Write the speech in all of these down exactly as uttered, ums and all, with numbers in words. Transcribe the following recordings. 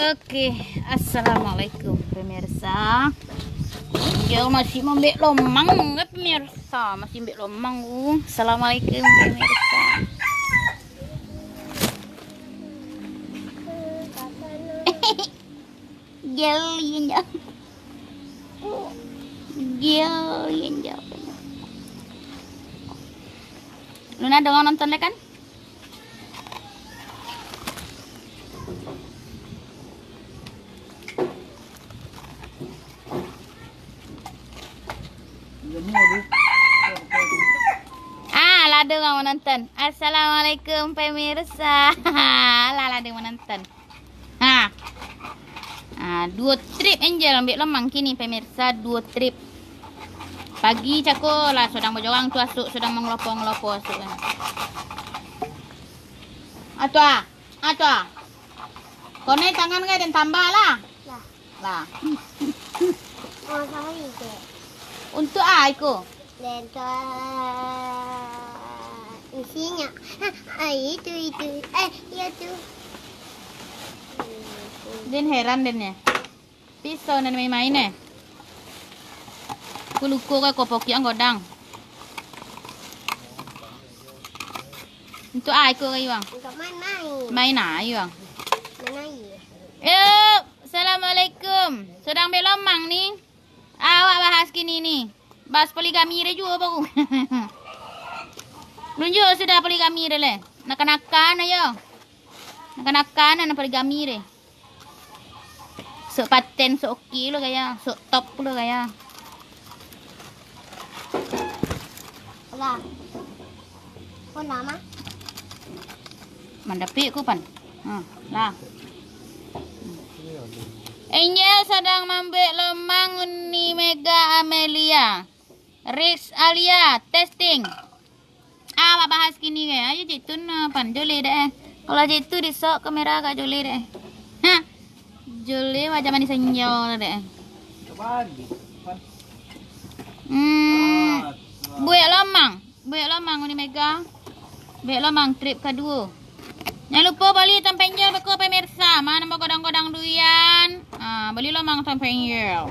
Oke, assalamualaikum pemirsa. Dia masih mambek lomang, eh, pemirsa, masih mambek lomang. Uh. Assalamualaikum pemirsa. Gel inyo. Gel inyo. Luna, dongan nonton deh kan? Ah, lah ado urang manonton. Assalamualaikum, pemirsa. Lah, lah ado manonton. Ha. Ha, duo trip Angel ambek lomang kini, pemirsa, duo trip. Pagi cako lah, sodang bajorang tu asuak, sodang mangelopo-ngelopo asuak kan. Atua, atua. Konai tangan kan den tambah lah. Lah. Lah. Oh, sama iko. Untuk a iko. Den tu, ah, isinya. Ah, itu, itu. Eh, iya tu. Den heran den ya. Pisau nan main-main eh. Ku luko ka ko pokiang godang. Untuk a iko kayu ang. Untuk main-main. Main ayo ang. Main air. Yo, assalamualaikum. Sodang bek lomang ni. Awak bahas kini ni. Bahas poligami re juo baru. Nunjuk sudah poligami re le. Naka-naka na yo. Naka-naka na poligami re. Sok paten, sok oke lo gaya, sok top lo gaya. Lah. Ko lama. Mandapik ku pan. Ha, lah. Angel sadang mambek lomang Uni Mega Amelia. Rix Alia, testing. Ah, awak bahas kini ke. Ayo cik tu no pan joleh dek eh. Kalau cik tu disok kamera agak joleh dek eh. Ha. Joleh wajah manis senyum dek eh. Hmm. Buek lomang. Buek lomang Uni Mega. Buek lomang trip kaduo. Jangan lupo bali tampek Angel beko pemirsa. Mano bagodang-godang durian. Ah, bali lomang tampek Angel.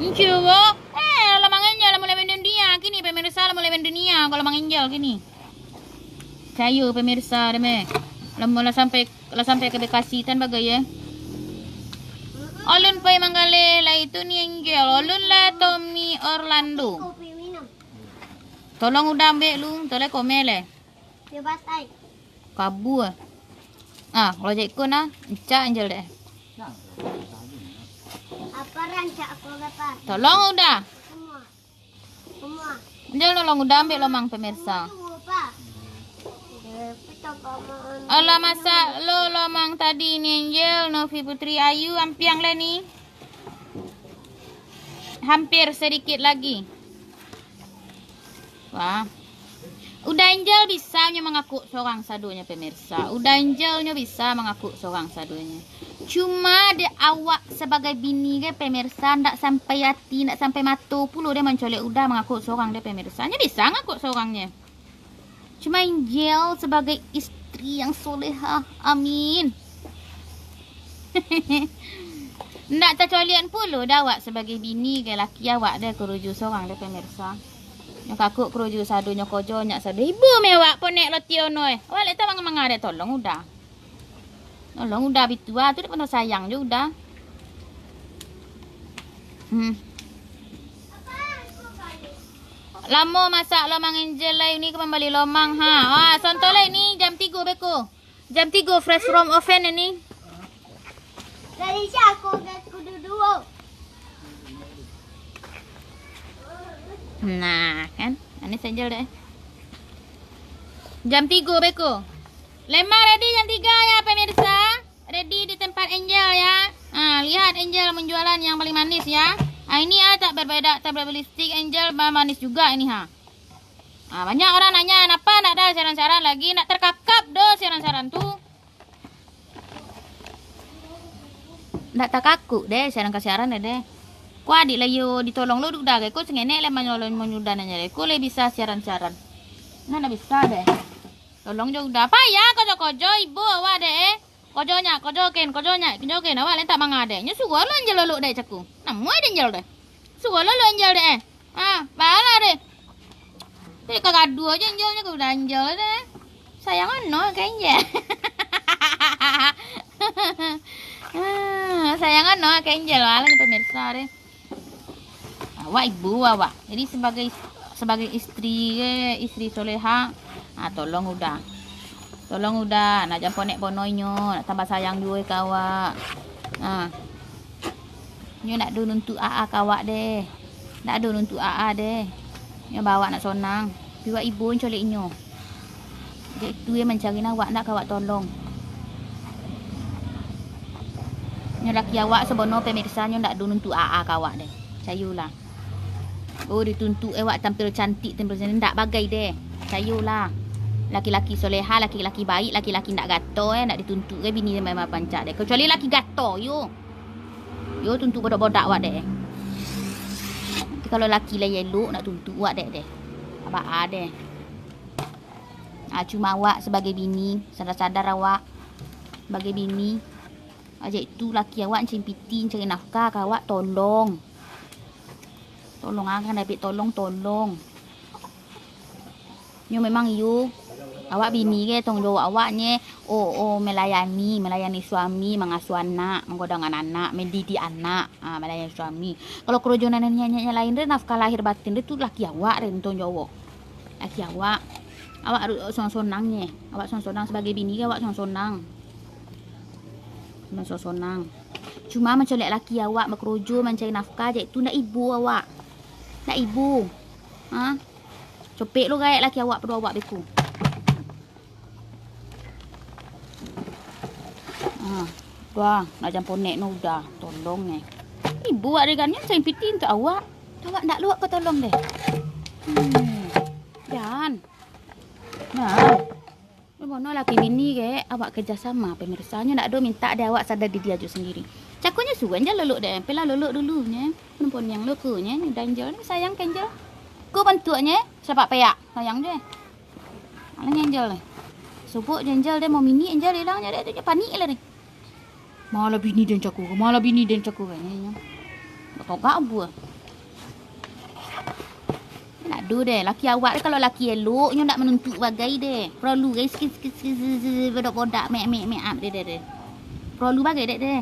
Incubo. Eh, lomang Angel lah mulai mendunia kini pemirsa, lah mulai mendunia kalau lomang Angel kini. Cayo pemirsa deh meh. Lah, lah sampai, lah sampai ke Bekasi tan bagai ya. Alun pai manggaleh lah itu ni Angel. Alun lah Tommy Orlando. Tolong udah ambek lu, toleh komen leh. Bebas ai. Kabua. Ah, kalau cek ko nah, encak Angel deh. Apa rancak aku dapat? Tolong udah. Semua. Semua. Angel tolong udah ambek lomang pemirsa. Semua, Pak. Alah, masak lo lomang tadi ni, Angel, Novi Putri Ayu, ampiang lah ni. Hampir sedikit lagi. Wah. Uda Angel bisa nyo mangakuk sorang sadonyo, pemirsa. Uda Angel nyo bisa mangakuk sorang sadonyo. Cuma dek awak sabagai bini ge, pemirsa, ndak sampai ati, ndak sampai mato pulo deh mancolek Uda mangakuk sorang deh, pemirsa. Nyo bisa ngakuk sorang nyo. Cuma Angel sabagai istri yang solehah. Amin. Ndak tacolian pulo dah awak sabagai bini, gai laki awak deh kuruju sorang deh, pemirsa. Nyo kakuk kuruju sado, nyo kojo nyak sado. Ibu meh awak ponek lo tiono eh. Awak lek tau manga-manga deh, tolong Uda. Tolong Uda bitua tu dek pano sayang jo Uda. Hmm. Lamo masak lomang Angel lai, ni ka mambali lomang ha. Ah, sonto lai ni jam tigo beko. Jam tigo fresh from oven ini. Dari siako ke kudu duo. Nah, kan? Manis Angel deh. Jam tigo beko. Lemang ready jam tiga ya, pemirsa. Ready di tempat Angel ya. Ah, lihat Angel menjualan yang paling manis ya. Ah, ini ah tak berbeda, tak berbeda lipstick Angel manis juga ini ha. Ah, banyak orang nanya, "Napa ndak ada siaran-siaran lagi?" Ndak terkakap doh siaran-siaran tu. Ndak takakuk deh, siaran ka siaran deh. Ko adik lah iyo ditolong lo Uda, ko sengenek lah manolong Uda nanya deh. Ko lah bisa siaran-siaran. Nah, ndak bisa deh. Tolong jo Uda. Payah kojo-kojo ibu awak deh. Kojo nyo, kojo ken, kojo nyo, kojo ken. Awak lai tak manga deh. Nyo suruah lo Angel lolok deh cako. Namuah deh Angel deh. Suruah lolok Angel deh, eh. Ha, baa lah deh. Dek ka gaduah aja Angel nyo, ka udah Angel deh. Sayang ano ka Angel. Ah, sayang ano ka Angel, alah pemirsa deh. Awak ibu awak. Jadi sabagai, sabagai istri, eh, istri soleha, ah, tolong udah. Tolong udah, nak jan ponek bono inyo, nak tambah sayang juo ka awak. Ah. Nyo ndak ado nuntuak aa ka awak deh. Ndak ado nuntuak aa deh. Nyo ba awak nak sonang. Piwak ibo colek inyo. Dek itu iyo mancari awak ndak ka awak tolong. Nyo laki awak sabono pemirsa nyo ndak ado nuntuak aa ka awak deh. Cayolah. Oh, dituntuak eh awak tampil cantik, tampil cantik. Ndak bagai deh. Cayolah. Laki-laki soleha, laki-laki baik, laki-laki ndak gato eh, ndak dituntuak eh bini memang pancak deh. Kecuali laki gato, yo. Yo tuntuak bodak-bodak awak deh. Tapi kalau laki lai elok nak tuntuak awak dek deh. Abaa deh. Ah, cuma awak sabagai bini, sadar-sadar awak sabagai bini. Ajak itu laki awak mancari piti, mancari nafkah ka awak, tolong. Tolong, ah, kan dapek tolong, tolong. Nyo memang iyo, awak bini ke, tanggung jawab awak nye, oh, oh, melayani, melayani suami, mangasuah anak, manggodangan anak, mendidik anak, ah, melayani suami. Kalau karajo nan, nan, nan, nan lain deh, nafkah lahir batin deh, tu laki awak deh, tanggung jawab. Laki awak, awak harus sonang-sonang nye. Awak sonang-sonang sabagai bini ke, awak sonang-sonang. Sonang-sonang. Cuma mancolek laki awak, bakarajo, mancari nafkah, jak itu ndak ibo awak. Ndak ibo. Ha? Copek lo gaek laki awak pado awak beko. Ha, udah, nak jan ponek no udah, tolong eh. Ibo awak deh kan, nyo cari piti untuak awak. Awak ndak lo awak ko tolong deh. Hmm. Jan. Nah. Bono laki bini ke, awak kerjasama, pemirsa. Nyo ndak ado mintak dek awak, sadar diri ajo sendiri. Cakonyo suruah Angel lolok dek, ampailah lolok dulu nye. Pun-pun yang loko nye, udah Angel ni sayang ka Angel. Ko bantuaknyo, sapak peak, sayang je. Alah Angel ni. Sobok je Angel deh, mau mini Angel ilang je deh, tu je panik lah deh. Malah bini den cako, malah bini den cako, kanyo nyo. Batogak buah. Ndak ado deh, laki awak deh, kalau laki elok, nyo ndak manuntuak bagai deh. Paralu gai sikit, sikit, sikit, sikit, sikit, bodak-bodak, mek, mek, mek, ap, deh, deh, deh. Paralu bagai dek deh.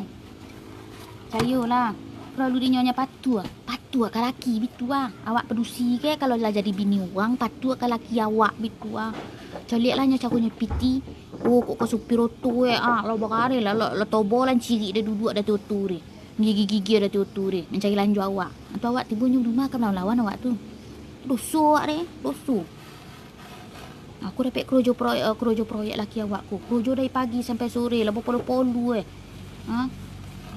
Cayolah. Paralu dinyo nyo patuah. Patuah ka laki bitu ah. Awak padusi ke, kalau lah jadi bini urang, patuah ka laki awak bitu ah. Caliaklah nyo caronyo piti. Oh, kok ka supir oto eh, ah, lah bagareh lah, lah, lah tobo lah cirik deh duduak dati oto deh. Gigi-gigi dati oto deh, mancari lanjo awak. Atau awak tibo nyo rumah ka malawan-lawan awak tu. Doso awak deh, doso. Aku dapek karajo proyek, eh, karajo proyek laki awak ko. Karajo dari pagi sampai sore lah bapolo-polo eh. Ha?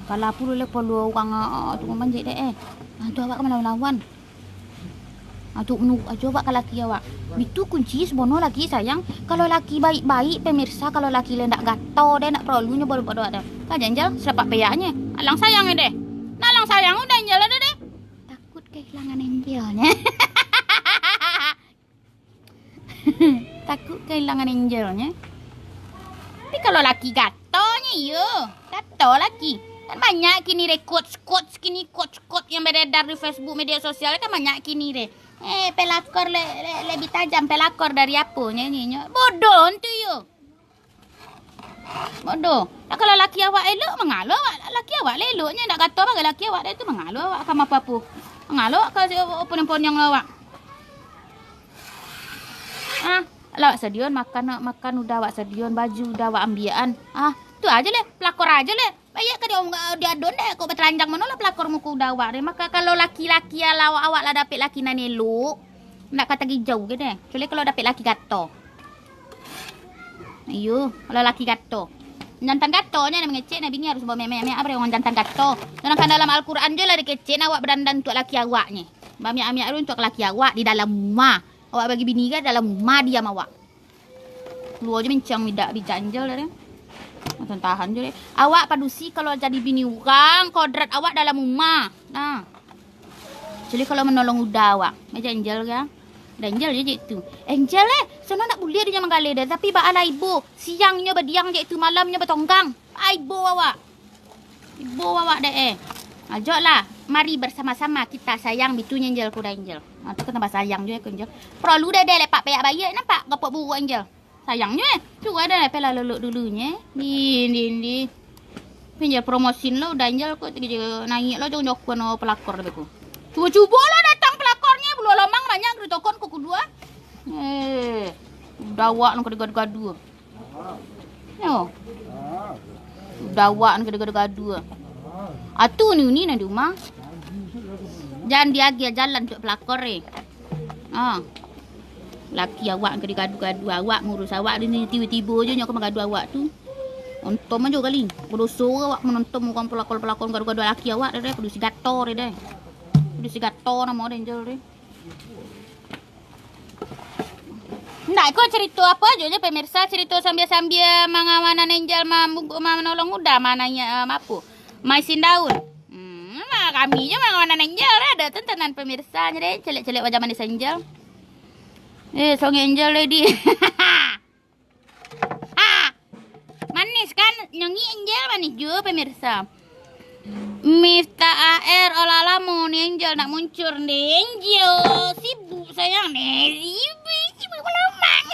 Kalau pulo lah polo urang, ah, tu manjek dek eh. Ah, tu awak ka malawan-lawan. Ah, tu menurut ajo awak ka laki awak. Itu kunci sabono laki sayang. Kalau laki baik-baik, pemirsa, kalau laki lah ndak gato deh, ndak paralu nyo bodoh-bodoh deh. Ka Angel, sapak peaknyo. Alang sayang deh. Nah, alang sayang udah Angel ada deh. Takut kehilangan Angelnya. Takut kehilangan Angelnya. Tapi kalau laki gatonyo iyo, gato laki. Kan banyak kini deh quotes-quotes kini, quotes-quotes yang beredar di Facebook, media sosial kan banyak kini deh. Eh, pelakor le, le, lebih tajam pelakor dari apo nyanyi nyo. Bodoh tu iyo. Bodoh. Nah, kalau laki awak elok, mangalo awak, laki awak lah eloknyo, ndak gato bagai laki awak deh tu, mangalo awak ka mapo-apo. Mangalo awak ka si, o, o, poniang-poniang lo awak. Ah, lah awak sadion makan, nak makan udah awak sadion, baju udah awak ambiakan. Ah, tu ajo leh, pelakor ajo leh. Baiak ka di, di adon deh, kok batalanjang mano lah pelakor muko udah awak deh. Mako kalau laki-laki alah awak, awak lah dapek laki nan elok, ndak ka tagijau ge deh. Kecuali kalau dapek laki gato. Iyo, kalau laki gato. Jantan gato nyo nan mangecek, nah bini harus bameak-meak, apo dek urang jantan gato. Sedangkan dalam Al-Quran jo lah dikecek, nah awak badandan untuak laki awak nyo. Bameak-meak dulu untuak laki awak di dalam rumah. Awak bagi bini kan dalam rumah diam awak. Kalua jo mincang midak bijak Angel deh. Tahan-tahan jo deh. Awak padusi kalau jadi bini urang, kodrat awak dalam rumah. Nah. Kecuali kalau manolong uda awak. Macam Angel kan. Uda Angel je cik tu. Angel eh, Sono ndak buliah dinyo manggaleh doh, tapi baa lah ibo. Siangnyo badiang, jak itu malamnyo batonggang. Baa ibo awak. Ibo awak dek eh. Ajoklah, mari bersama-sama kita sayang, bitu nyo Angel ko dah Angel. Ha, tu kan tambah sayang juo ko Angel. Paralu dek dek lepak peak baiak, nampak gapok buruak Angel. Sayangnyo eh. Cubo dah lepak lah lolok dulunyo eh. Di, di, di. Pinjal promosin lo, Danjal ko tinggi je naiak lo, jangan jakuan pelakor deh ko. Cubo-cubo lah datang pelakornyo, bulu lomang banyak di tokon ko kudua. Eh, dawak nang ka digadu-gadu. Yo. Dawak nang ka digadu-gadu. Atu ni uni nan di rumah. Jan diagiah jalan untuak pelakor eh. Ah. Laki awak ka digadu-gadu, awak ngurus awak, ni tibo-tibo je nyo ka mangadu awak tu. Ontom ajo kali. Badoso awak manonton urang pelakon-pelakon gadu-gadu laki awak deh, deh. Padusi gato deh, deh. Padusi gato namo deh, Angel deh. Ndak, ko cerito apo ajo je pemirsa, cerito sambia-sambia mangawanan Angel mambungkuk manolong udah mananya, eh, apo? Maisin daun. Hmm, mah kami je mangawanan Angel, ada tontonan pemirsa je deh, celek-celek wajah manis Angel. Eh, songek Angel lady. Ha! Manis kan? Nyongik Angel manis juo pemirsa. Miftah A R, olah lamo ni Angel nak muncul ni. Angel sibuk sayang ni. Sibuk, sibuk malomang.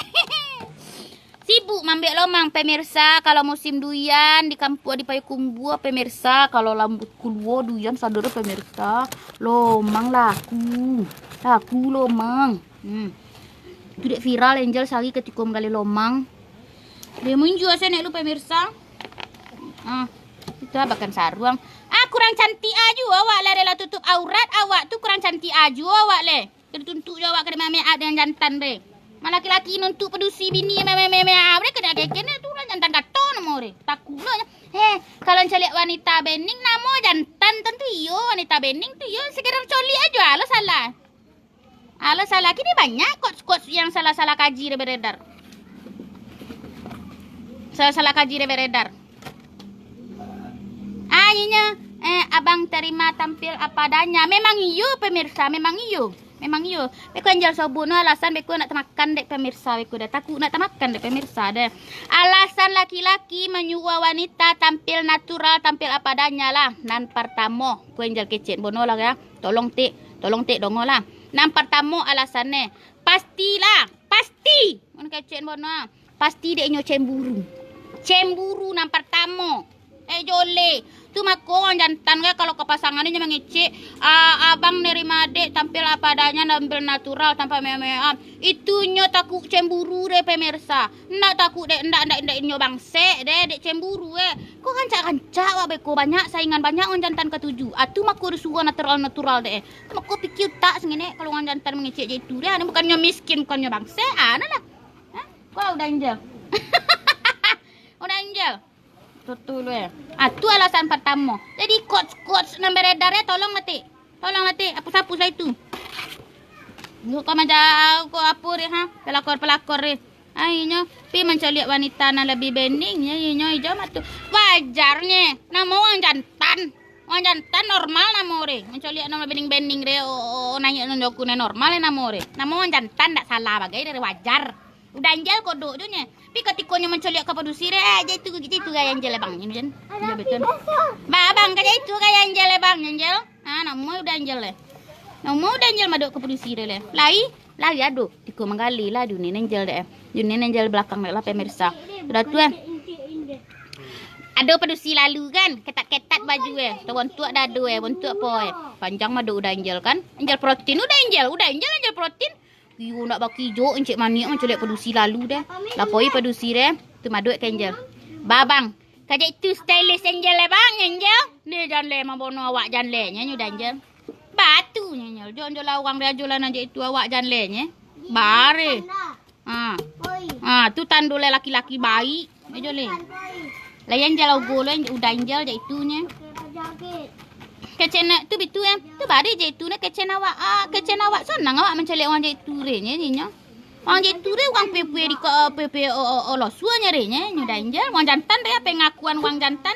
Sibuk mambek lomang pemirsa. Kalau musim duyan di kampuang di Payakumbuah pemirsa, kalau lambut kulua duyan sadar pemirsa, lomang laku. Laku lomang. Hmm. Tu dek viral Angel sari katiko manggaleh lomang. Dia munjua sanek lu pemirsa. Ah, itu abakan saruang. Ah, kurang cantik aju awak lah, rela tutup aurat awak tu, kurang cantik aju awak leh. Kena tuntuk jo awak kena make up dengan jantan deh. Mah laki-laki nuntuk padusi bini make make up deh, kena keken tu urang jantan gato namo deh. Takut lo. Heh, kalau caliak wanita bening namo jantan tentu iyo, wanita bening tu iyo sekedar coliak ajo lo salah. Alah, salah. Kini banyak quotes-quotes yang salah-salah kaji deh beredar. Salah-salah kaji deh beredar. Ah, inyo, eh, abang terima tampil apa adanya. Memang iyo, pemirsa, memang iyo. Memang iyo. Beko Angel sobok no alasan beko nak tamakan dek pemirsa beko dah. Takut nak tamakan dek pemirsa dah. Alasan laki-laki menyuruh wanita tampil natural, tampil apa adanya lah. Nan pertamo, ku Angel kecek bono lah ya. Tolong tek, tolong tek dongo lah. Nan partamo alasannyo, pastilah, pasti. Mun kecek bono, pasti dek inyo cemburu. Cemburu nan partamo. Eh, joleh. Tu mako urang jantan kan kalau ka pasangan inyo mangecek, "Ah, abang nerima dek tampil apa adanya, tampil natural, tanpa mewah-mewah." Itu nyo takut cemburu deh, pemirsa. Ndak takut dek, ndak, ndak, ndak inyo bangsek deh, dek cemburu eh. Ko rancak-rancak wak beko, banyak saingan, banyak urang jantan katuju. Ah, tu mako disuruah natural-natural deh. Mako pikir utak sangenek kalau urang jantan mangecek je itu deh. Ado bukannyo miskin, bukannyo bangsek, ah, nah lah. Hah? Ko udah Angel. Udah Angel. Tutu lu eh. Ah, tu alasan partamo. Jadi quotes-quotes nan beredar eh, tolong lah, Tik. Tolong lah, Tik. Hapus-hapus lah itu. Lu kau macam kau apo deh, ha? Pelakor-pelakor deh. Ai nyo, pi mancaliak wanita nan labiah bening, nyo, nyo ijo mah tu. Wajarnyo, namo urang jantan. Urang jantan normal namo re. Mancaliak nan bening-bening re, o, o, naiak nan joku ne normal namo re. Namo urang jantan ndak salah bagai re, wajar. Udah Angel kodok jo nye. Pi katikonyo mancaliak ka padusi re, eh, je itu, je itu gaya Angel, Bang. Nyo jen. Nyo betul. Ba, Bang, ka je itu gaya Angel, Bang, Angel. Ha, namo udah Angel le. Namo udah Angel madok ka padusi re le. Lai, lai ado. Tiko manggali lah dunia Angel dek. Dunia Angel belakang dek lah pemirsa. Sudah tu eh. Ado padusi lalu kan, ketat-ketat baju eh. Tu bontuak dado eh, bontuak po eh. Panjang mah dok udah Angel kan. Angel protein, udah Angel, udah Angel, Angel protein. Iyo nak baki jo encik manik mancaliak padusi lalu deh. Lapoi padusi deh. Tu madok ka Angel. Ba bang, kajak itu stylist Angel eh bang, Angel. Deh jan le mambono awak jan le nyo udah Angel. Batu nyo Angel. Jo, jo lah urang deh ajo lah nan jak itu awak jan le nyo. Bare. Ha. Ha, tu tando le laki-laki baik. Ajo le. Layan je lah ugo le, udah Angel jak itu nyo. Kecena tu bitu eh. Tu bari jak itu ne kecen awak. Ah, kecen awak sanang awak mancaliak urang jak itu re nyo, nyo. Urang jak itu re urang pepe di ko pepe o o o losua nyo re nyo, nyo udah Angel. Urang jantan re pengakuan urang jantan.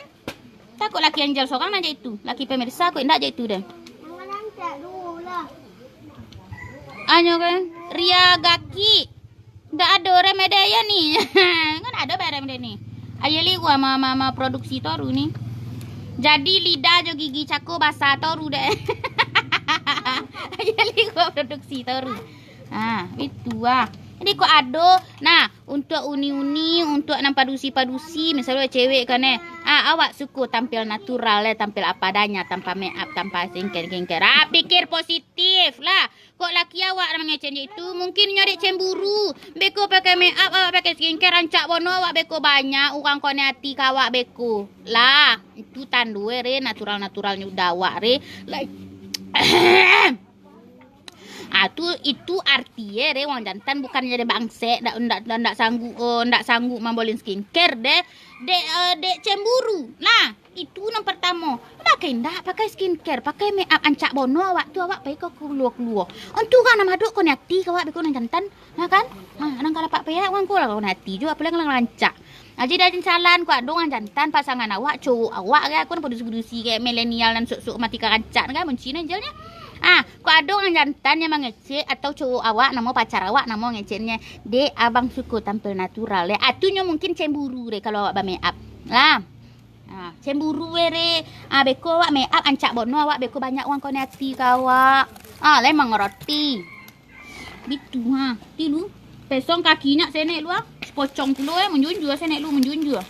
Takut laki Angel sorang nan jak itu. Laki pemirsa kok indak jak itu deh. Anyo kan? Ria gaki. Dak ado remedi yo ni. Kan ado bae remedi ni. Ayo li gua ma, ma, ma produksi toru ni. Jadi lidah jo gigi cako basa toru deh. Ayo li gua produksi toru. Ha, itu ah. Jadi kok ado, nah, untuk uni-uni, untuk nan padusi-padusi, misalnya cewek kan eh. Ah, awak suko tampil natural eh, tampil apa adanya, tanpa make up, tanpa skincare-skincare. Ah, pikir positif lah. Kok laki awak nan mangecek itu, mungkin inyo dek cemburu. Beko pakai make up, awak pakai skincare, rancak bono awak beko banyak urang konek ati ka awak beko. Lah, itu tando e re, natural-naturalnyo udah awak re. Lai. Ah, tu, itu arti e re, wang jantan bukan jadi bangsek, ndak, ndak, ndak sanggup, oh, ndak sanggup mambolin skincare deh. Dek, eh, dek cemburu. Nah, itu nan partamo. Pakai indak, pakai skincare, pakai make up, ancak bono awak tu, awak pai ka kalua-kalua. Ontu urang nan madok konek ati ka awak beko nan jantan. Nah kan? Nah, nan kalapak peak wang ko lah konek ati jo, apolai nan rancak. Nah, jadi jan salah ko ado urang jantan pasangan awak, cowok awak kan, ko nan padusi-padusi kayak milenial nan sok-sok mati ka rancak kan, benci nan jelnyo. Ah, ko ado urang jantan yang mangecek atau cowok awak namo pacar awak namo ngeceknyo, "Dek, abang suko tampil natural, dek." Ah, tu nyo mungkin cemburu deh kalau awak ba-make up. Lah. Ah, cemburu e re. Ah, beko awak make up ancak bono awak beko banyak urang konek ati ka awak. Ah, lai mangarati. Bitu ha. Tilu. Pesong kaki nyak senek lu ah. Pocong pulo eh, manjunjua senek lu, manjunjua.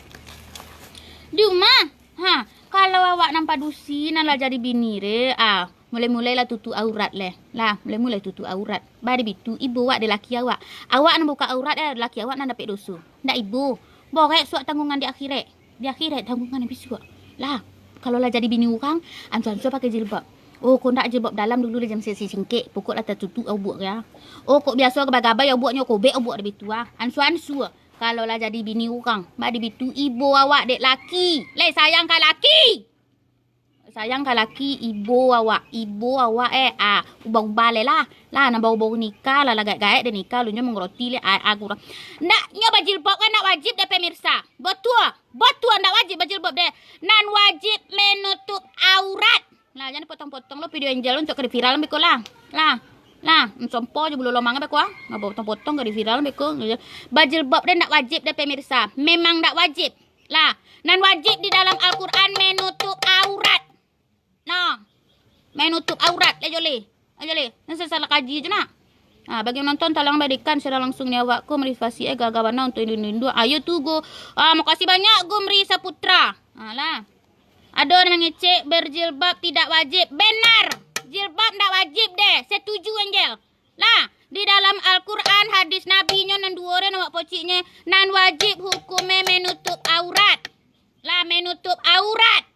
Di rumah. Ha, kalau awak nan padusi, nan lah jadi bini re, ah, mulai-mulai lah tutup aurat leh. Lah, mulai-mulai tutup aurat. Bari bitu, ibo awak dek laki awak. Awak nan buka aurat eh, laki awak nan dapek doso. Ndak ibo. Borek suak tanggungan di akhirat. Di akhirat tanggungan bisuak. Lah, kalau lah jadi bini urang, ansua-ansua pakai jilbab. Oh, kok ndak jilbab dalam dulu lah jan sisi singkek, pokok lah tatutup obuak ya. Oh, kok biaso gabai-gabai obuaknyo kobek obuak dek bitu ah. Ansua-ansua. Kalau lah jadi bini urang, bari bitu ibo awak dek laki. Lai sayang ka laki. Sayang ka laki ibo awak, ibo awak eh, ah, ubah-ubah lai lah. Lah, nan baru-baru nikah, lah, lah gaek-gaek deh nikah, lunyo mangaroti lai, ah, ah, kurang. Ndak, nyo bajilbab kan ndak wajib deh, pemirsa. Batua, batua ndak wajib bajilbab deh. Nan wajib menutup aurat. Lah, jan potong-potong lo video Angel untuak ka di viral beko lah. Lah, lah, sompo jo bulu lomang beko ah. Ngapa potong-potong ka di viral beko. Bajilbab deh ndak wajib deh, pemirsa. Memang ndak wajib. Lah, nan wajib di dalam Al-Quran menutup aurat. Nah, menutup aurat, le jole. Le jole. Nan sasalah kaji je nak. Ah, bagi yang nonton, tolong barikan siaran langsung ni awak ko motivasi eh gaga bana untuk induak-induak. Ayo tu go. Ah, makasih banyak Gumri Saputra. Ah, lah. Ado nan mangecek berjilbab tidak wajib. Benar. Jilbab ndak wajib deh. Setuju Angel. Lah, di dalam Al-Quran hadis Nabi nyo nan duo re nan awak pociknyo, nan wajib hukumnyo menutup aurat. Lah, menutup aurat.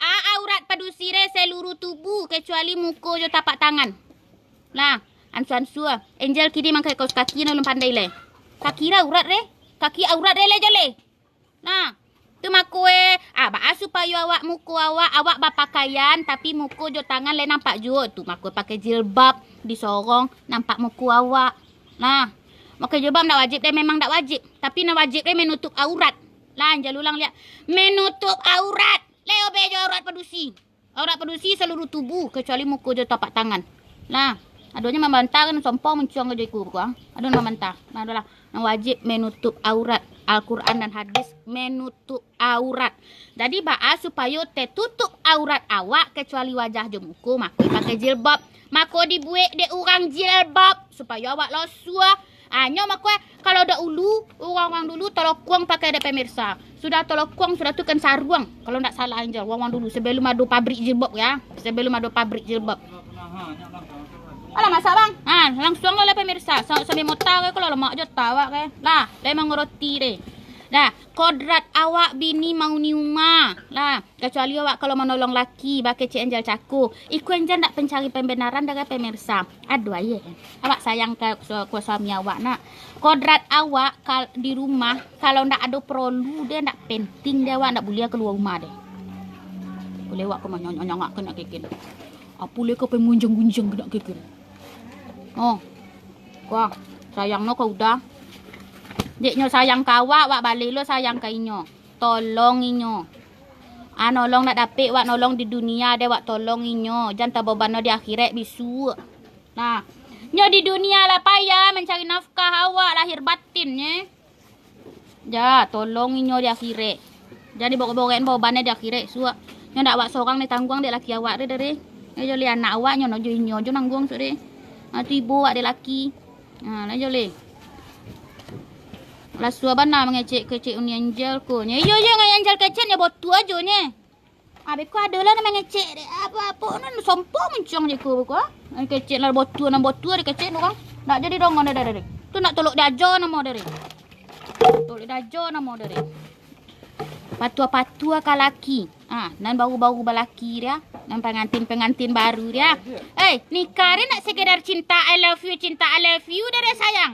A, aurat padusi re seluruh tubuh, kecuali muko jo tapak tangan. Lah, ansua-ansua. Angel kini mangkai kaus kaki nan alun pandai le. Kaki re aurat re? Kaki aurat re le jo le? Nah, tu mako e, ah, baa supayo awak muko awak, awak bapakaian, tapi muko jo tangan le nampak juo. Tu mako pakai jilbab, disorong, nampak muko awak. Nah, pakai jilbab ndak wajib deh, memang ndak wajib. Tapi nan wajib deh menutup aurat. Lah, Angel ulang liak. Menutup aurat. Leo be jo aurat padusi. Aurat padusi saluruh tubuh, kecuali muko jo tapak tangan. Nah, adonyo mambantah kan, sompong muncuang jo iku ko, ah. Ado nan mambantah. Nah, adolah. Nan wajib menutup aurat. Al-Quran dan hadis menutup aurat. Jadi, baa supayo tetutup aurat awak, kecuali wajah jo muko, mako pakai jilbab. Mako dibuek dek urang jilbab, supayo awak losua. Ah, nyo mako, kalau dahulu, urang-urang dulu tolokuang pakai dek pemirsa. Sudah tolokuang, sudah tu kan saruang. Kalau ndak salah Angel, urang-urang dulu sebelum ado pabrik jilbab ya. Sebelum ado pabrik jilbab. Alah, masak, Bang. Ha, langsuang lah, pemirsa. Sa-, sambil mota ke, kalau lamak jo tawak ke. Lah, lai mangaroti deh. Dah, kodrat awak bini mauni umah. Lah, kecuali awak kalau manolong laki, bakeh cek Angel cako. Iko Angel ndak pencari pembenaran dek pemirsa. Aduh, aye. Awak sayang ka su-, ka suami awak, nak. Kodrat awak kal-, di rumah, kalau ndak ado perlu deh, ndak penting deh, awak ndak buliah kalua rumah deh. Buliah awak ka manyanyangak ka nak keken. Apo leh ka pagunjang-gunjang ka nak keken. Oh. Wah, sayang no ka udah. Dek nyo sayang ka awak, awak baleh lo sayang ka inyo. Tolong inyo. Ah, nolong ndak dapek wak nolong di dunia deh, wak tolong inyo. Jan tababano di akhirat bisuak. Nah, Nyo di dunia lah payah mancari nafkah awak lahir batin, nye. Ja, tolong inyo di akhirek. Jan diborek-borek bobannyo di akhirek, suak. Nyo ndak awak sorang ditangguang dek laki awak tu, deh. Nyo jo leh anak awak, nyo no jo inyo jo nangguang, suak, deh. Ha, tu ibo awak dek laki. Ha, lah jo leh. Lah suak bana mangecek-kecek Uni Angel ko. Nyo, iyo, iyo, ngan Angel kecek, nyo botua jo, nye. Abih ko ado lah nan mangecek dek, apo-apo nan sompok muncung je ko, ko. Nan kecek nan botua, nan botua dikecek tu kan. Ndak jadi dongo deh, deh, deh. Tu ndak tolok diajo namo deh, deh. Tolok diajo namo deh, deh. Patua-patua ka laki. Ah, nan baru-baru balaki dia, nan pengantin-pengantin baru dia. Eh, nikah dia ndak sekedar cinta I love you, cinta I love you deh, deh, sayang.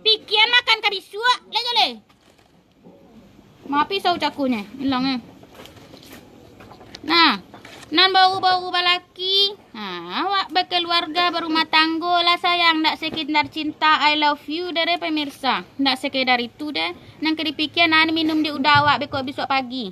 Pikian makan ka bisuak, leh jo leh. Mapi sau cakunye, ilang eh. Nah, nan baru-baru balaki, nah, awak bakaluarga, barumah tanggo lah sayang, ndak sekedar cinta I love you deh, deh, pemirsa. Ndak sekedar itu deh, nan ka dipikia nan minum di udah awak beko bisuak pagi.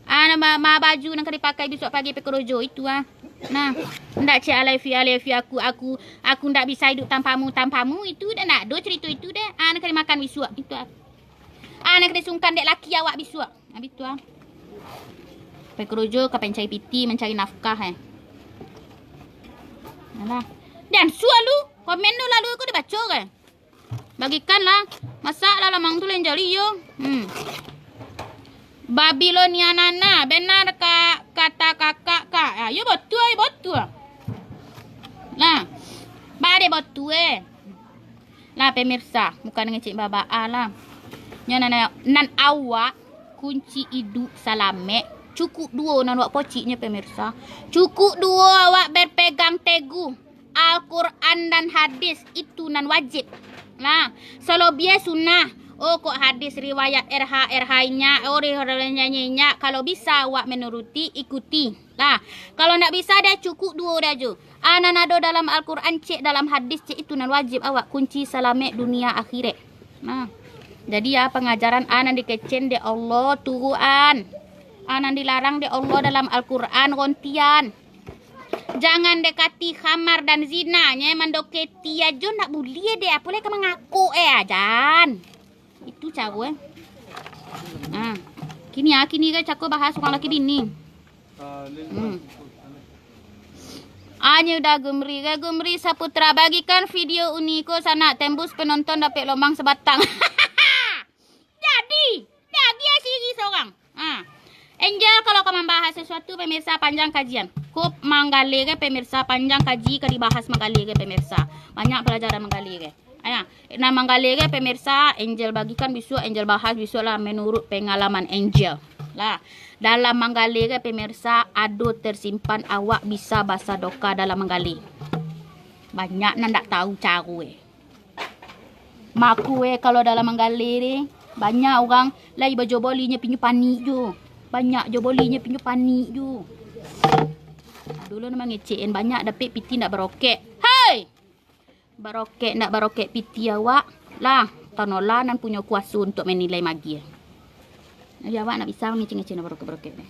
Ah, ma, ma baju nan ka dipakai bisuak pagi pai korojo itu ah. Nah, ndak cek I love you, I love you, aku, aku, aku ndak bisa hidup tanpamu, tanpamu itu deh, ndak ado cerito itu deh. Ah, nan ka dimakan bisuak itu ah. Ah, nan ka disungkan dek laki awak bisuak. Abih tu ah. Pai korojo ka pancari piti, mancari nafkah eh. Alah. Jan suak lu, komen tu lalu ko dibaco ke? Bagikan lah. Masak lah lamang tu lain jali yo. Hmm. Babilonianana, benar ka, kata kakak ka. Ah, yo botua, yo botua. Nah. Ba deh botua eh. Lah, pemirsa, bukan ngecek babaa lah. Nyo nan, nan awak kunci iduik salamek, cukuik duo nan awak pociknyo, pemirsa. Cukuik duo awak berpegang teguh Al-Quran dan hadis, itu nan wajib. Nah, salobiah sunnah. Oh, kok hadis riwayat R H, R H inyak, oh, riwayat nyanyi inyak, kalau bisa awak menuruti, ikuti. Lah, kalau ndak bisa deh, cukuik duo deh ajo. A nan ado dalam Al-Quran, cek dalam hadis, cek itu nan wajib awak, kunci salamek dunia akhirat. Nah, jadi ya, pangajaran a nan dikecek dek Allah, turuan. A nan dilarang dek Allah dalam Al-Quran, rontian. Jangan dekati khamar dan zina, nye mandoketi ajo ndak buliah deh, apo lai ka mangakok eh, ajan. Itu caro eh. Nah, kini ah, kini ke cako bahas urang laki bini. Hmm. Anyo udah Gumri, ke Gumri Saputra, bagikan video Uni ko sanak, tembus penonton dapek lomang sebatang. Jadi, lagi siri sorang. Ha. Angel kalau ka mambahas sasuatu, pemirsa, panjang kajian. Ko manggaleh ke, pemirsa, panjang kaji ka dibahas manggaleh ke, pemirsa. Banyak pelajaran manggaleh ke. Aya, nah, manggaleh ke, pemirsa, Angel bagikan bisuak, Angel bahas bisuak lah menurut pengalaman Angel. Lah, dalam manggaleh ke, pemirsa, ado tersimpan awak bisa basadokah dalam manggaleh. Banyak nan ndak tahu caro eh. Mako eh, kalau dalam manggaleh ni, banyak urang lai bajo boli nyo pinyo panik jo. Banyak jo boli nyo pinyo panik jo. Dulu nan mangecek en, banyak dapek piti ndak barokek. Hei! Barokek ndak barokek piti awak, lah, tanolah nan punyo kuaso untuak manilai magiah. Jadi awak ndak bisa ngecek-ngecek ndak barokek-barokek deh.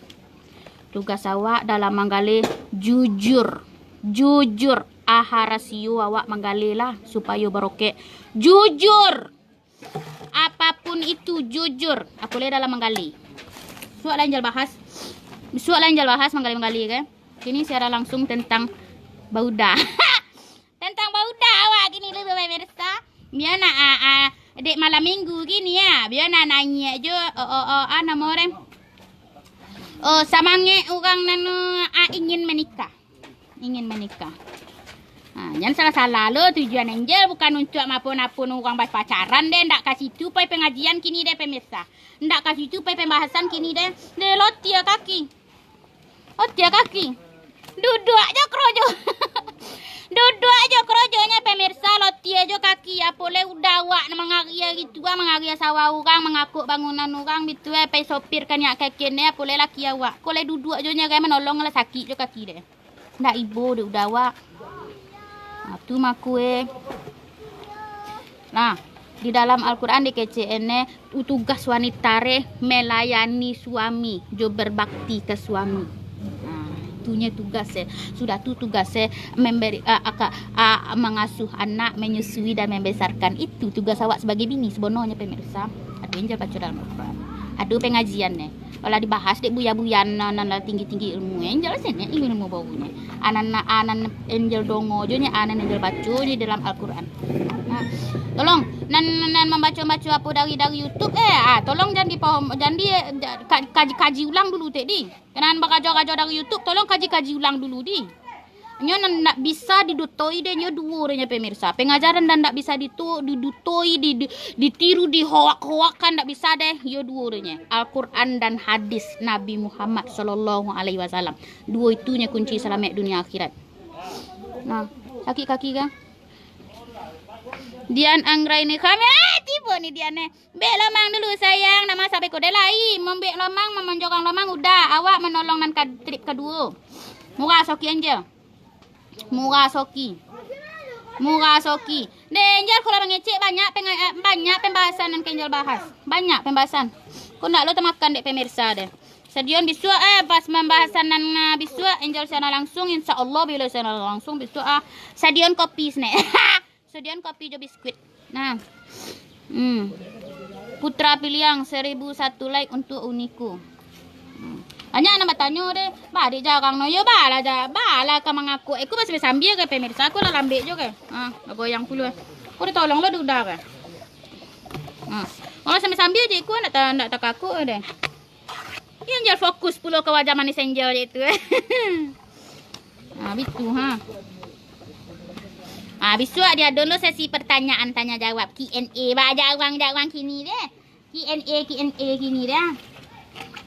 Tugas awak dalam manggaleh jujur. Jujur. Aha rasio awak manggaleh lah supayo barokek. Jujur. Apapun itu, jujur. Apo lai dalam manggaleh. Suak lah Angel bahas. Suak lah Angel bahas manggaleh-manggaleh ke. Kini siaran langsung tentang bauda. Tantang bauda awak kini lu, pemirsa. Bia nak, ah, ah, dek malam minggu kini ya. Bia nak naiak jo, oh, oh, oh, ah, namo den? Oh, samangek urang nanu, ah, ingin menikah. Ingin menikah. Ha, jan salah-salah lo, tujuan Angel bukan untuak mapun-apun urang bapacaran deh, ndak ka situ pai pengajian kini deh, pemirsa. Ndak ka situ pai pembahasan kini deh. Deh, lotia kaki. Otia kaki. Duduak jo korojo. Duduak jo korojonyo, pemirsa, lotia jo kaki. Apo lai udah awak nan mangaria gitu ah, mangaria sawah urang, mangakok bangunan urang bitu eh, pai sopir ka niak keken eh, apo lai laki awak. Ko lai duduak jo nyo, gai manolong lah sakik jo kaki deh. Ndak ibo dek udah awak. Nah, tu mako eh. Nah, di dalam Al-Quran dikecek en eh, tugas wanita re melayani suami, jo berbakti ke suami. Nah, Itunyo tugas e. Sudah tu tugas e memberi, ah, aka-, ah, mangasuh anak, menyusui dan membesarkan. Itu tugas awak sabagai bini sabananyo, pemirsa. Ado Angel baco dalam Al-Quran. Ado pengajian e. Kalau dibahas dek buya-buya nan, nan lah tinggi-tinggi ilmu, Angel senek ilmu baru nyo. Anan, anan Angel dongo jo nyo, anan Angel baco di dalam Al-Quran. Nah, tolong, nan, nan mambaco-baco apo dari, dari YouTube, eh, ah, tolong jan dipaham, jan di, eh, ja-, ka-, kaji-kaji ulang dulu, tek di. Nan bakajo-kajo dari YouTube, tolong kaji-kaji ulang dulu, di. Nyo nan ndak bisa didutoi deh, nyo duo deh nyo, pemirsa. Pengajaran nan ndak bisa ditu-, didutoi, di, di, ditiru, dihoak-hoakkan, ndak bisa deh, yo duo deh nyo. Al-Quran dan hadis Nabi Muhammad sallallahu alaihi wasallam. Duo itu nyo kunci salamaik dunia akhirat. Nah, sakik kaki kah? Dian Anggraini kami, eh, tibo ni Dian, eh. Bek lomang dulu, sayang, nak masak beko deh lai. Mambek lomang, mamanjorang lomang, udah. Awak manolong nan kad-, trip kaduo. Murah soki Angel. Murah soki. Murah soki. Deh, Angel kalau mangecek banyak peng-, eh, banyak pembahasan nan ka Angel bahas. Banyak pembahasan. Ko ndak lo tamakan dek pemirsa deh. Sadion bisuak, eh, pas pambahasan nan, ah, bisuak, Angel siaran langsung, insya Allah bilo siaran langsung bisuak, ah. Sadion kopi snack. Sadion kopi jo biskuit. Nah. Hmm. Putra Piliang, seribu satu like untuk Uniko. Hmm. Banyak nan batanyo deh, ba dek jarang no, yo balah ja-, balah ka mangakuk. Iko masih sambia ke pemirsa, aku lah lambek jo ke. Ha, bagoyang pulo. Aku dah tolong lo duda ke. Ha. Kalau sambil-sambil je iko ndak ta-, ndak takakuk deh. Angel fokus pulo ka wajah manis Angel je tu. Ha, bitu ha. Ha, bisuak diado lo sesi pertanyaan tanya jawab, Q and A. Ba jarang-jarang kini deh. Q and A, Q and A kini deh.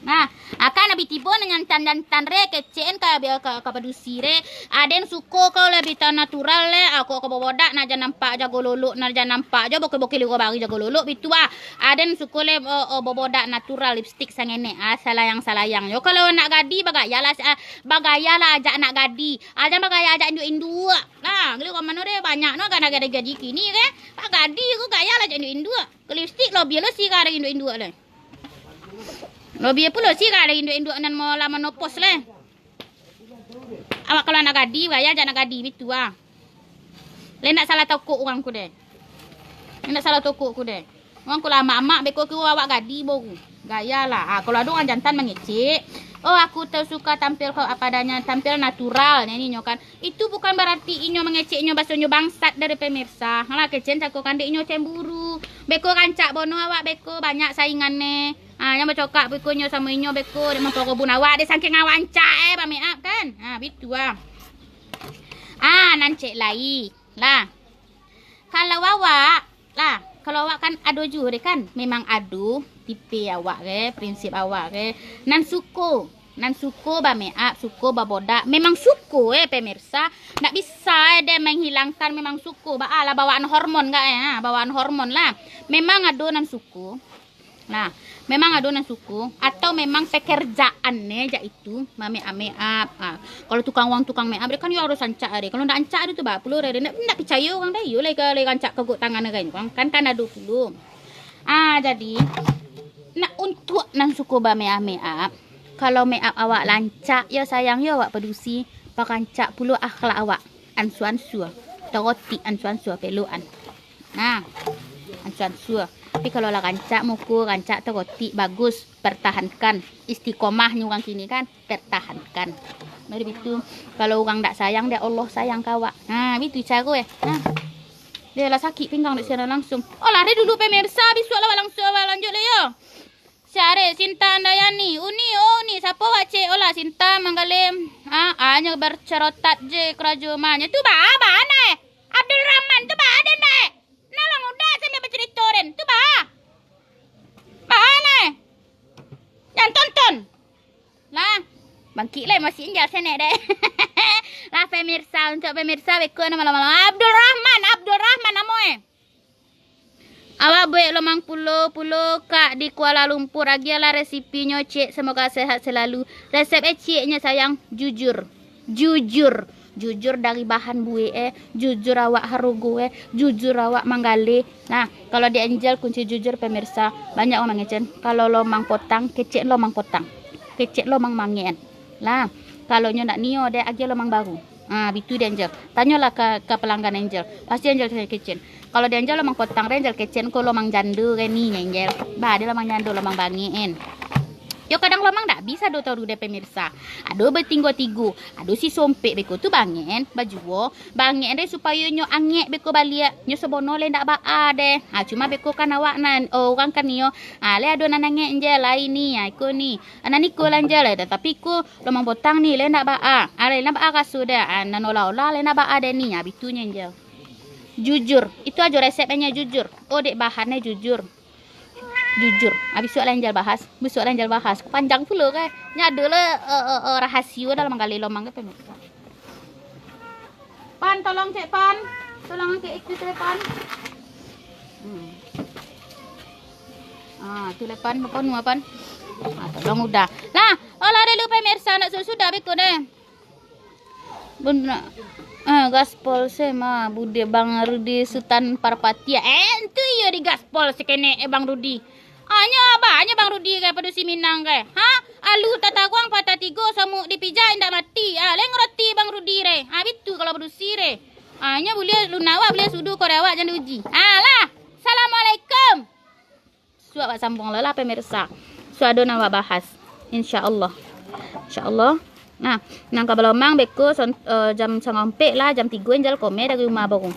Nah, akan abih tibo nan jantan-jantan re, kecek ka, ka, ka padusi re. Aden suko ko le bita natural le, ako ka bobodak, nan jan nampak jago lolok, nan jan nampak jo bokeh-bokeh liro bari jago lolok, bitu ah. Aden suko le, o, o, bobodak natural, lipstik sangenek, ah, salayang-salayang. Yo, kalau nak gadi, bagaya lah, ah, bagaya lah ajak nak gadi. Ah, jan bagaya ajak induak-induak. Nah, gilo ka mano deh, banyak no gadi-gadi kini ke. Pak gadi ko gaya lah ajak induak-induak. Ko lipstik lobiah lo sirah dari induak-induak le. Lobiah pulo sirah dari induak-induak nan mo-, lah monopos le. Awak kalau nak gadi, bagaya ajak nak gadi, bitu ah. Le ndak salah tokok urang ko deh. Ndak salah tokok ko deh. Urang ko lah amak-amak, beko ko awak gadi baru. Gaya lah. Ah, kalau ado urang jantan mangecek, "Oh, aku tu suka tampil ko apa adanya, tampil natural," nyo inyo kan. Itu bukan berarti inyo mangecek inyo basonyo bangsat dari pemirsa. Alah, kecen cako kan dek inyo cemburu. Beko rancak bono awak beko, banyak saingan ne. Ah, yang bacokak beko nyo samo inyo beko, dek mamparobun awak, dek sangking awak rancak eh, ba-make up kan. Ah, bitu ah. Ah, nan cek lai. Lah. Kalau awak, lah, kalau awak kan ado juo deh kan, memang ado tipe awak ke, prinsip awak ke, nan suko, nan suko ba-make up, suko babodak, memang suko eh, pemirsa, ndak bisa eh deh menghilangkan, memang suko, ba-, alah bawaan hormon gak eh, ha, bawaan hormon lah, memang ado nan suko. Nah, memang ado nan suko, atau memang pekerjaannyo jak itu, ma-make up, make up. Ah, kalau tukang wang, tukang make up, dia kan yo harus rancak ari. Kalau ndak rancak ari tu, ba pulo ari, ndak, ndak picayo urang deh, iyo lai ka, lai rancak kagok tangan ari kan. Kan, kan ado pulo. Ah, jadi, nak untuak nan suko ba-make up, make up, kalau make up awak rancak, yo sayang, yo awak padusi, parancak pulo akhlak awak. Ansua-ansua, tarotik ansua-ansua, pelokan. Nah, ansua-ansua. Tapi kalau lah rancak muko, rancak tarotik, bagus, pertahankan. Istiqomah nyo urang kini kan, pertahankan. Mari bitu, kalau urang dak sayang, dek Allah sayang ka awak. Nah, bitu caro eh. Nah. Deh lah sakik pinggang dek siaran langsung. Oh, lari dulu pemirsa, bisuak lah awak langsung awak lanjut lah yo. Syarif, Sinta Andayani, Uni, oh Uni, sapo awak cek? Olah Sinta manggaleh, ah, hanya bercerotat je karajo mah. Nyo tu ba, ba neh. Abdul Rahman tu ba den deh. Nolong udah sambil bercerita den. Tu ba. Ba neh. Jan tonton. Lah, bangkik lah emosi Angel senek deh. Lah pemirsa, untuk pemirsa, beko namo lamo-lamo. Abdul Rahman, Abdul Rahman namo eh. Awak buek lomang pulo, pulo kak di Kuala Lumpur. Agiahlah resepinyo, Cik. Semoga sehat selalu. Resep eh, Cik, nyo sayang, jujur. Jujur. Jujur dari bahan buek eh, jujur awak harogo eh, jujur awak manggaleh. Nah, kalau di Angel kunci jujur, pemirsa, banyak urang mangecek. Kalau lomang potang, kecek lomang potang. Kecek lomang mangek. Lah, Kalau nyo ndak nio, deh, agiah lomang baru. Ah, bitu deh, Angel. Tanyolah ka, ka pelanggan Angel. Pasti Angel kecen. Kalau di Angel lomang potang, deh, Angel kecen ko lomang jando kan ni, Angel. Bah, ado lomang jando, lomang bangek en. Yo, kadang lomang ndak bisa do taruh deh, pemirsa. Ado batinggo-tinggo, ado si sompek beko tu bangek en, bajuo. Bangek en deh, supayo nyo angek beko baliak. Nyo sabono lai ndak baa deh. Ha, cuma beko kan awak nan, oh, urang kan nio. Ha, lai ado nan angek, Angel, lai ni, ha, iko ni. Ha, nan iko lah, Angel, eh, tapi iko lomang potang ni, lai ndak baa. Ha, lai ndak baa raso deh. Ha, nan olah-olah lai ndak baa deh ni. Ha, bitu nyo, Angel. Jujur, itu ajo resepnyo, jujur. Oh, dek, bahannyo jujur. Jujur. Ah, bisuak lah Angel bahas. Bisuak lah Angel bahas. Panjang pulo kan. Nyo ado lah, eh, eh, eh, rahasio dalam manggaleh lomang tu, pemirsa. Pan, tolong cek, Pan. Tolong angkek itu tu, Pan. Hmm. Ah, tu lah, Pan. Apa nu, Pan? Ah, tolong udah. Lah, olah dulu, pemirsa, nak sudah beko deh. Bana. Eh, gaspol se mah, bude Bang Rudi Sutan Parpatiah. Eh, entu iyo di gaspol se kenek, eh, Bang Rudi. Anyo abah, anyo Bang Rudi ke, padusi Minang ke. Ha? Alu tataruang patah tigo, samuk dipijak indak mati. Ah, leng roti Bang Rudi re. Ah, bitu kalau padusi re. Ah, nyo buliah luna awak, buliah sudu kore awak, jan diuji. Ah, lah. Assalamualaikum. Suak awak sambuang lah, lah, pemirsa. Suak ado nan awak bahas. Insya Allah. Insya Allah. Nah, nan ka balomang beko son-, eh, jam sangompek lah, jam tigo Angel kome dari rumah baru.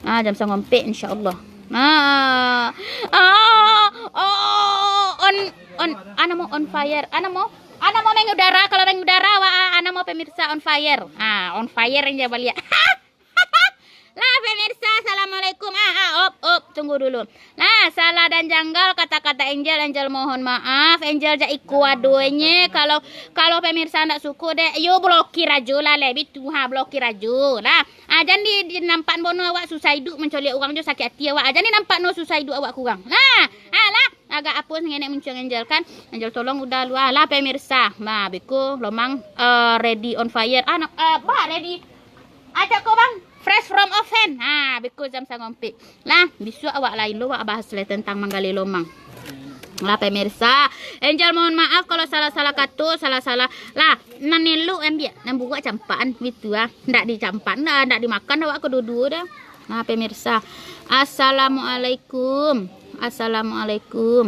Ah, jam sangompek, insya Allah. Ah, ah, oh, on, on, ah, namo on fire, ah, namo, ah, namo mengudara, kalau mengudara, wa-, ah, namo pemirsa on fire. Ah, on fire Angel baliak. Lah, pemirsa, assalamualaikum. Ah, ah, op, op, tunggu dulu. Nah, salah dan janggal kata-kata Angel, Angel mohon maaf. Angel jak iko adonye. Kalau, kalau pemirsa ndak suko deh, yo blokir ajo lah, leh. Bitu, ha, blokir ajo lah. Ah, jan di, di nampak bono awak susah iduik mancaliak urang jo sakik ati awak. Ah, jan di nampak no susah iduik awak kurang. Nah, ah, lah, agak apo ngenek muncuang Angel kan. Angel tolong udah lu, ah, lah, pemirsa. Nah, beko lomang, eh, ready on fire. Ah, no, eh, bah, ready. Acok ko, Bang, fresh from oven. Ha, beko jam sangompek. Lah, bisuak awak lain lo, awak bahas lai tentang manggaleh lomang. Lah, pemirsa, Angel mohon maaf kalau salah-salah kato, salah-salah. Lah, nan elok ambiak, nan buruak campakan, bitu ah. Ndak dicampak, ndak, ndak dimakan awak kaduo-duo dah. Nah, pemirsa. Assalamualaikum. Assalamualaikum.